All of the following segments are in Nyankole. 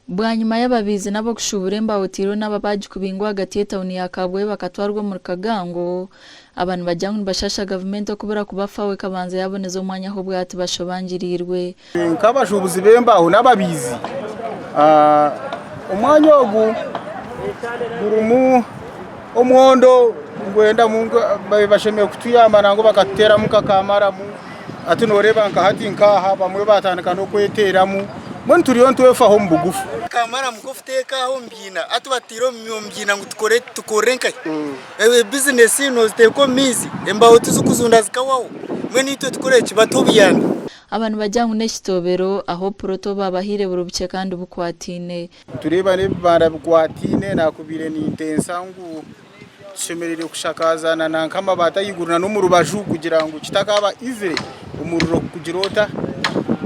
Bwanyima y'ababiizi n'ab'okushuubura embaaho Tiiro n'ababaagi kubingwa ahagati y'etauni ya Kabwohe bakatwarwa omuri Kagango, aba nibagira ngu nibashaasha gavumenti okubura kubafaho ekabanza yaboneza omwanya ahu obwahati bashobangiriirwe. Nk'abashuubuzi b'embaaho n'ababiizi, omwanya ogu gurimu omwondo nigwenda bashemereire kutuyamba nangwa bakatuteeramu nka ka maramu. Hati nooreeba nka hati nk'aha abamwe baatandika n'okweteeramu, mbwenu turiyo nitwefaho omu bugufu. Kamaramu k'okuteeka aha omu biina, hati bataire omu biina ngu tukore tukorere nkahi? Bizinesi nooziteeka omu maizi, embaho tizikuzunda zikahwaho, mbwenu itwe tukore ki? Batuhe obuyambi. Aba nibagira ngu n'ekitobero aho puroti obu babahaire buri bukye kandi bukwataine. Nitureeba n'ebibanda bikwataine, naakubaire nintensa ngu Tushemereire kushakaazana na nk'amabaati ahaiguru na n'omu rubaju kugira ngu kitakaaba easily omuriro kugira ota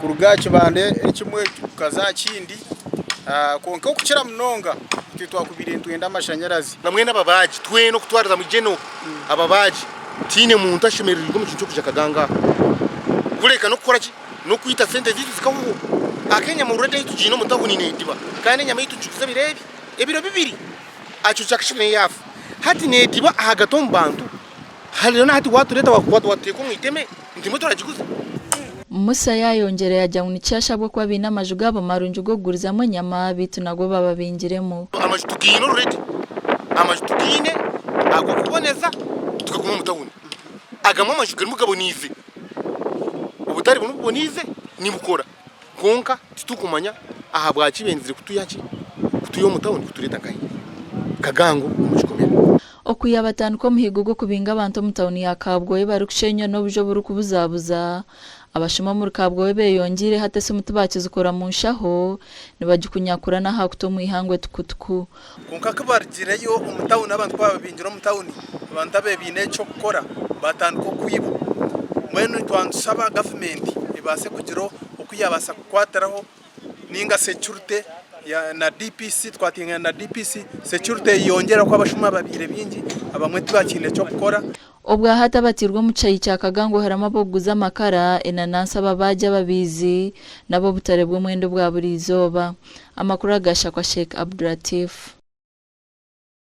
kuruga aha kibanda ekimwe gukaza aha kindi kwonka okukira munonga itwe twakubaire nitwenda amashanyarazi. Na mwena ababaagi twena okutwariza hamwe general ababaagi tihaine muntu ashemereirwe omu kintu ky'okwija akaganga aha kureka n'okukora ki n'okwita sente zaitu zikahwaho ahabw'enyama already ei tugiine omu tawuni neediba kandi enyama ei turikugiguza ebiro ebi ebiro bibiri. Akyo kyakashatu nayo yaafa. Hati neediba ahagati omu bantu. Hariho na hati waatureeta waakukwata waatuteeka omu iteme, nti imwe turagiguza? Musa yaayongyera yaagira ngu nikishasha ahabw'okuba baine amaju gaabo marungi g'okugurizamu enyama beitu nago bababingiremu. Amaju tugaine already, amaju tugaine ag'okuboneza tukaguma omu tawuni. Agamwe amaju garimu gaboniize, obutari bumwe buboniize nibukora. Kwonka titurikumanya ahabwaki benzire kutwiha ki? Kutwiha omu tawuni kutureeta nkahi? Kagango omu kikomera. Okwiha batandika omuhigo gw'okubinga abantu omu tawuni ya Kabwohe barikushenya n'obuju oburikubuzabuza, abashuma omuri Kabwohe beyongyeire hati esimu tibakizikora mu nshaho, nibagikunyakura n'aha kuta omu ihangwe tukutuku. Kwonka ku barugireyo omu tawuni abantu ku baababingire omu tawuni, abantu ababaire baine eky'okukora baatandika okwiba. Mbwenu twaba nitushaba gavumenti ebaase kugira oku yaabaasa kukwatiraho nainga securite na DPC twateerana na DPC securite eyeyongyere ahabw'okuba abashuma babaire baingi abamwe tibakiine ky'okukora. Obwahati abateirwe omu kyayi kya Kagango harimu ab'okuguza amakara, enanansi, ababaagi, ababaizi n'ab'obutare bw'omwenda obwa buri izooba. Amakuru aga Shakwa Sheikh Abdulatif.